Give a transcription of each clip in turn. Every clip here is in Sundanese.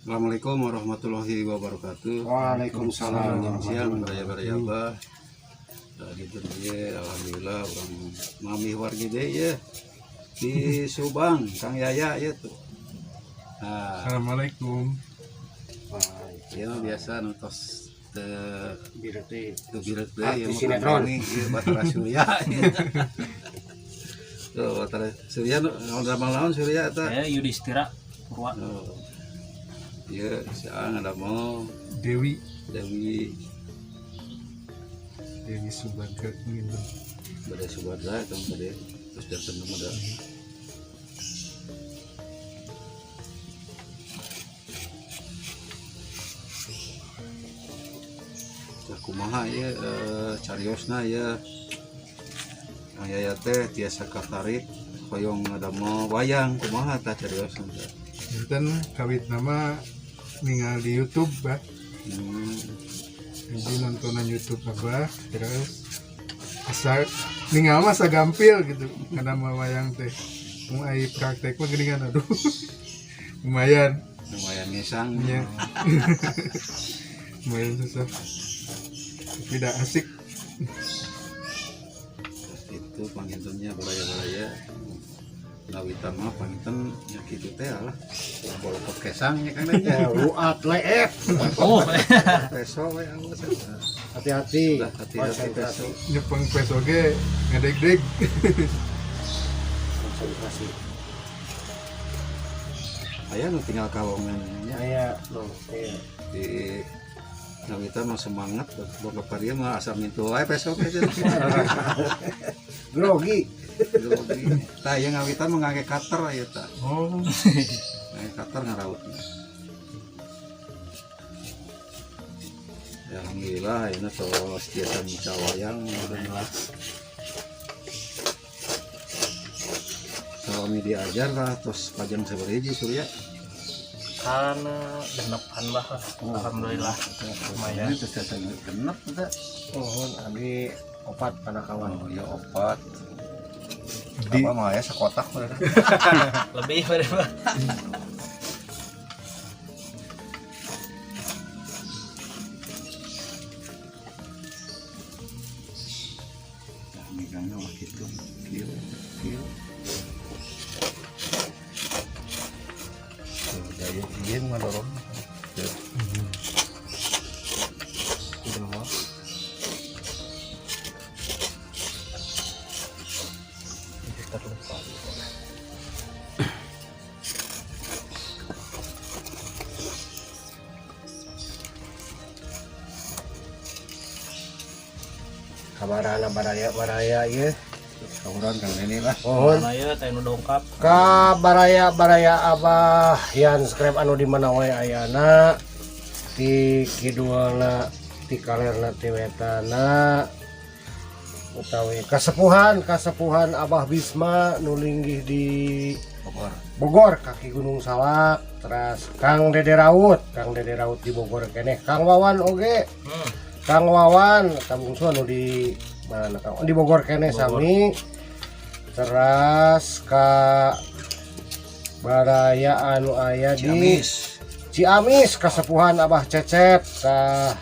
Assalamualaikum warahmatullahi wabarakatuh. Waalaikumsalam. Siang baraya-baraya abah. Gitu ye, alhamdulillah urang mami wargi deui ye. Di Subang, Kang Yaya ya tuh. Nah, Assalamualaikum. ieu mah biasa nu tos teu Birete. teu bireut deui ieu Artis mah sinetron. Kang Deni, ieu Batara Surya. Tuh, Batara Surya nu damel naon Surya eta? Saya Yudhistira Purwa. Oh. Ieu si Aang ngadamel Dewi Dewi Dewi Subadra gitu. Bade Subadra eta mah bade terus janten mah da. Tah kumaha ieu cariosna ieu Kang Yaya teh tiasa katarik hoyong ngadamel wayang kumaha tah cariosna teh. Janten kawit nama ningal di YouTube, Bah. Jadi nontonan YouTube Abah terus asa ningal mah sagampil gitu karena mah wayang teh. Mun ai praktek mah geuningan aduh. Lumayan. Lumayan ngisang. Iya. Lumayan susah. Tapi dah asik. Itu pangintennya baraya-baraya ngawitan mah panginten nya kitu teh lah bolokot kesang nya kan Ya, nya ruat leef. Oh, peso we awas eta. Hati-hati. Udah, hati-hati peso. Nyepeng peso ge ngadeg-deg. Konsentrasi. Aya nu tinggal kalongan nya Aya, no, iya. di ngawitan mah semangat boga dieu mah asa mintu wae peso teh. Grogi. Grogi. Tah ieu ngawitan mah ngangge cutter ieu tah. Oh, Ngangge cutter ngarautna. Ya, alhamdulillah ini tos tiasa mica wayang alhamdulillah. Salami diajar lah tos pajang sabaraha Surya. Karena genepan bah lah. Alhamdulillah. Lumayan. Ini tos tiasa genep teh. Mohon abdi opat panakawan. Oh ya opat. Di Apa mah ya sekotak bener. Lebih pada bah. Nah, megangnya mah gitu. Kieu, kieu. Tuh, daya ieu mah dorong. Tuh. Udah mah. Terlupa. Kabarana baraya baraya ieu. Kauran Kang Neni lah. Mohon Mana ya teh nu dongkap. ka baraya baraya Abah Yan Scribe anu di mana wae ayana ti kidulna ti kalerna ti wetana utawi kasepuhan kasepuhan Abah Bisma nu linggih di Bogor. Bogor kaki Gunung Salak, terus Kang Dede Raut, Kang Dede Raut di Bogor keneh, Kang Wawan oge. Kang Wawan eta bungsu anu di mana Kang? Di Bogor keneh. Bogor. Sami. Terus ka baraya anu aya di Ciamis. Ciamis kasepuhan Abah Cecep tah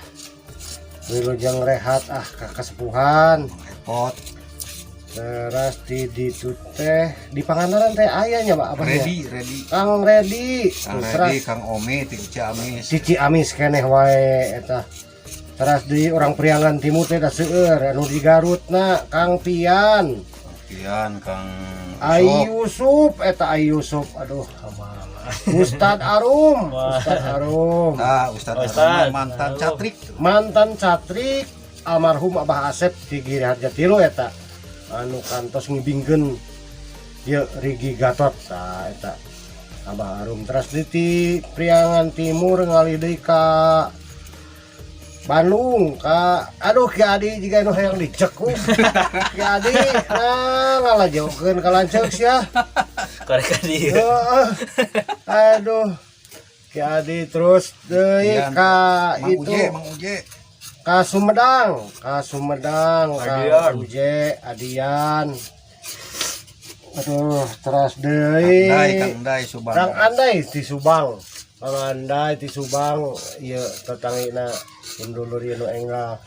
wilujeng rehat ah ka kasepuhan. Repot. Terus di ditu teh di Pangandaran teh aya nya Pak Abah nya? Ready, ready. Kang Redi. Kang Terus Redi, Kang Omi ti Ciamis. di Ciamis keneh wae eta. Terus di orang Priangan Timur teh da seueur anu di Garutna Kang Pian. Pian Kang Ai Yusuf. Yusuf eta Ai Yusuf aduh. Ustad Arum. Wah. Ustad Arum. Nah, Ustad Ustad. Arum mantan Halo. catrik. Mantan catrik almarhum Abah Asep di Giri Harja Tilu eta anu kantos ngibingkeun ieu Rigi Gatot tah eta Abah Arum. Terus di ti Priangan Timur ngalih deui ka Bandung ka aduh Ki Adi jiga nu hayang dicekuk Ki Adi nah ngalajaukeun ka lanceuk sia. Korek di. Heeh. Aduh Ki Adi terus deui Ian, ka Mang itu Uje, Mang Uje. ka Sumedang, ka Sumedang, ka Adian. Uje, Adian. Aduh, terus deui. Kang Dai, Kang Dai Subang. Kang Andai di Subang. Kang Anday ti Subang ieu tetangina dulur ieu nu enggal.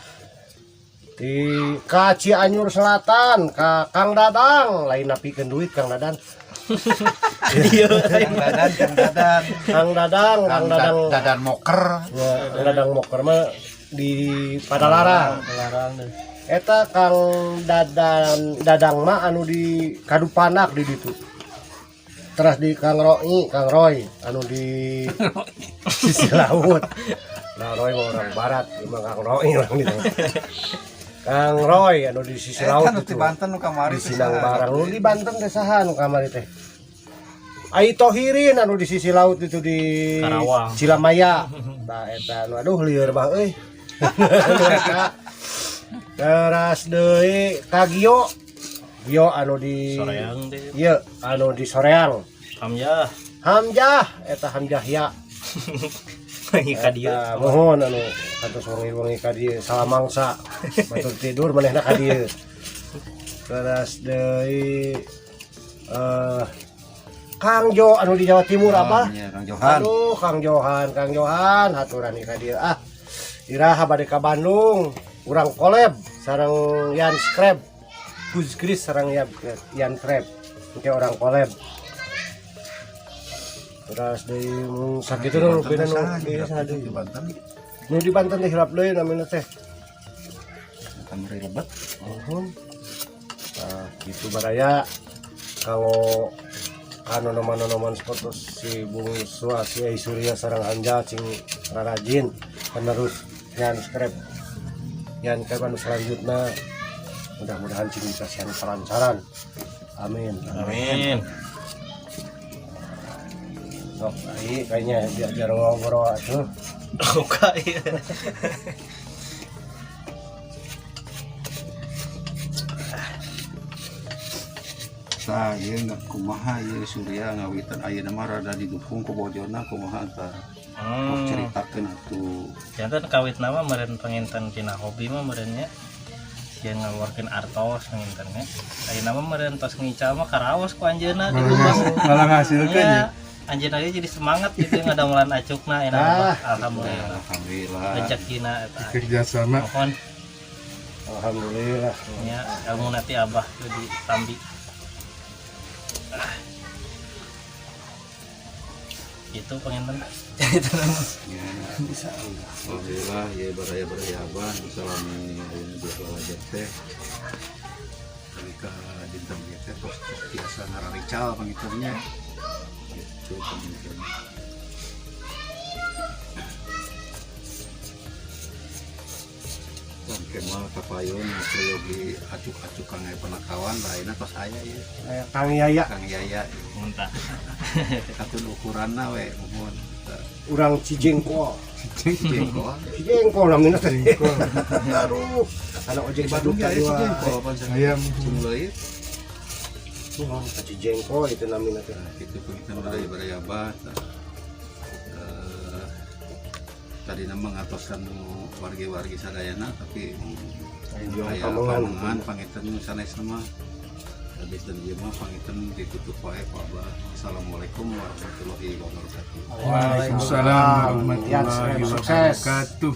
Di ka Cianjur Selatan ka Kang Dadang, lain napikeun duit Kang Dadan. Kang Dadan, Kang Dadan. Kang Dadang, Kang Dadang. Dadan Moker. Ya, Kang Dadang Moker mah di Padalarang. Larang deh. Eta Kang Dadan Dadang mah anu di Kadupanak di ditu. Terus di Kang Roi, Kang Roy anu di sisi laut. Nah, Roy mah orang barat, emang Kang Roy orang di Kang Roy anu di sisi Eh, laut kan itu. di Banten nu kamari Di Sinang Barang nu di Banten teh saha nu kamari teh? Ai Tohirin anu di sisi laut itu di Karawang. Cilamaya. Nah, eta anu aduh lieur bah euy. Eta. Teras deui ka Gio. Gio anu di Soreang deh. Ieu anu di Soreang. Hamzah. Hamzah eta Hamzah ya. Lagi ka dieu. Eta mohon anu kantos wengi-wengi ka dieu salamangsa. Batur tidur manehna ka dieu. Teras deui Kang Jo anu di Jawa Timur apa? Iya, Kang Johan. Aduh, Kang Johan, Kang Johan, haturan ka dieu. Ah. Iraha bade ka Bandung, urang collab sareng Yan Scrap. Gus Kris sareng Yan, Yan Crab. Engke urang collab. Terus deui mun sakitu nu rupina nu di saha deui? Di Banten. Nu di Banten teh hilap deui namina teh. Kamari lebet. Uhum. Nah, gitu baraya kalau kanu noman-noman spot si Bung si Ai Surya sareng Anja cing rarajin penerus Yan Scrap. Yan Scrap anu selanjutnya mudah-mudahan cing dikasihan kelancaran. Amin. Amin. Sok, ai kayaknya biar ngobrol atuh. Oke. Iya. Tah, ieu nggak kumaha ieu Surya ngawitan ayeuna mah rada didukung ku bojona kumaha tah. Ceritakeun atuh. Janten kawit nama meureun panginten tina hobi mah meureun nya. Sieun ngaluarkeun artos panginten nya. Ayeuna mah meureun tos ngical mah karaos ku anjeunna gitu Bang. Malah ngasilkeun ya. Iya, anjeunna ge jadi semangat gitu ngadamelan acukna enak mah. Alhamdulillah. Alhamdulillah. Rezekina eta. Kerjasama. Mohon Alhamdulillah. nya ilmu nanti abah jadi tambi. Itu penginten. Itu nama. Ya, bisa. Alhamdulillah ya baraya-baraya abah salami ayeuna di lalajar teh. Ketika dinten ieu teh tos biasa ngararical pangitungnya. Gitu panginten. Dan kemal kapayun prayogi acuk-acuk kang aya panakawan lainna tos aya ieu. Aya Kang Yaya. Kang Yaya Muntah. katun ukuranna we muhun. Urang Cijengkol. Jengkol. Cijengkol namina teh. Jengkol. Aduh, anak ojek Di Bandung Bandung ya tadi si wah. jengkol pan Ayam. Leuit. Oh, Cijengkol itu namina teh. Itu penginten baraya baraya abah. Tadi nama ngatosan nu wargi-wargi sadayana tapi Aya aya pamongan. pamongan panginten nu sanesna mah habis dan ieu mah panginten ditutup wae ku abah. Assalamualaikum warahmatullahi wabarakatuh. Waalaikumsalam warahmatullahi Sukses. wabarakatuh.